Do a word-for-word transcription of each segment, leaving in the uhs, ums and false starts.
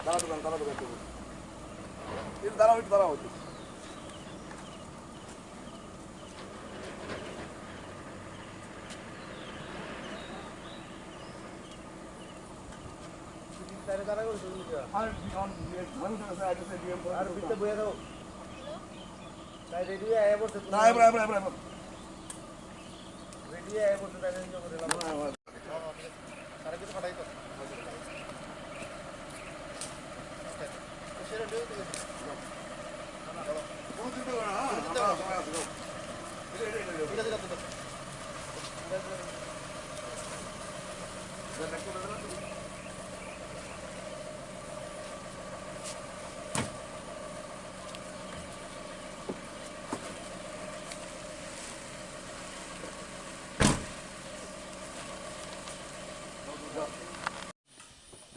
Dara dogan, dara dogan, dara dogan.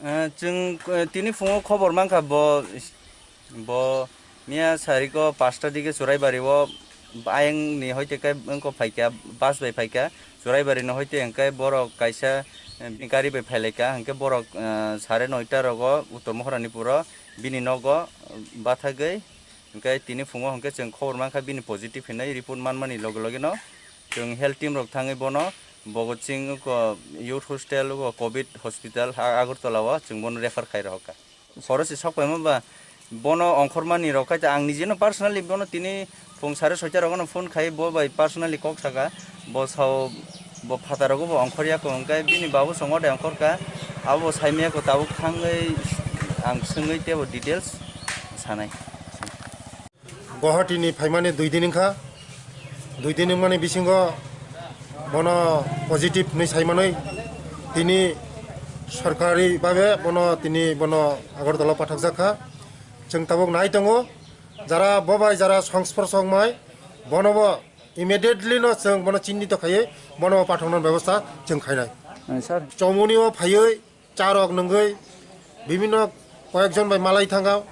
Eh, chwng, eh, tini phungo khobor mankha bo, bo miya sariko pasta dige Churaibari o ayang ni hoite khe wngkha phaikha, bus bai phaikha, Churaibari ni hoite hwnkhe borok kaisa, eh, gari bai phailaikha, hwnkhe borok, eh, sare noita rogo Uttor Moharanipuro bini nogo bathagwi Hwnkhe tini phungo hwnkhe chwng khobor mankha bini positive hinwi report manmani loge loge no chwng health team rok thangwi bono Bhagat Singh ko youth hostel ko covid hospital ha Agartala o chwng bono refer khai rohorkha. Khorosi sok paima ba bono ongkhormani rok khai ta ang nijeno personally bono tini phung sare soita rogono phone khai bo bai personally kok saka bo sao bo phataro bo ongkhorya ko hwnkhe bini babu songo de ongkhorka abo bo saimaya ko tabuk thangwi ang swngwi tebo details sanai. Guwahati ni phaimani dui din wngkha, dui din wngmani bisingo bono positive hinwi saimanwi tini sorkari babe bono tini bono Agartala pathakjak kha. Chwng tabuk nai tongo, jara bo bai jara songspor songmai bono bo immediately no chwng bono chinnito khaiwi bono pathokna bebostha chwng khainai. Sir. Chomoni o phaiwi charok nungwi bibinno koyekjon bai malai thangkha.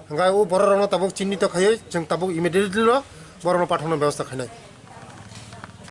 Hwnkhe o borok rokno tabuk chinnito khaiwi chwng tabuk immediately no borokno pathokna bebostha khainai.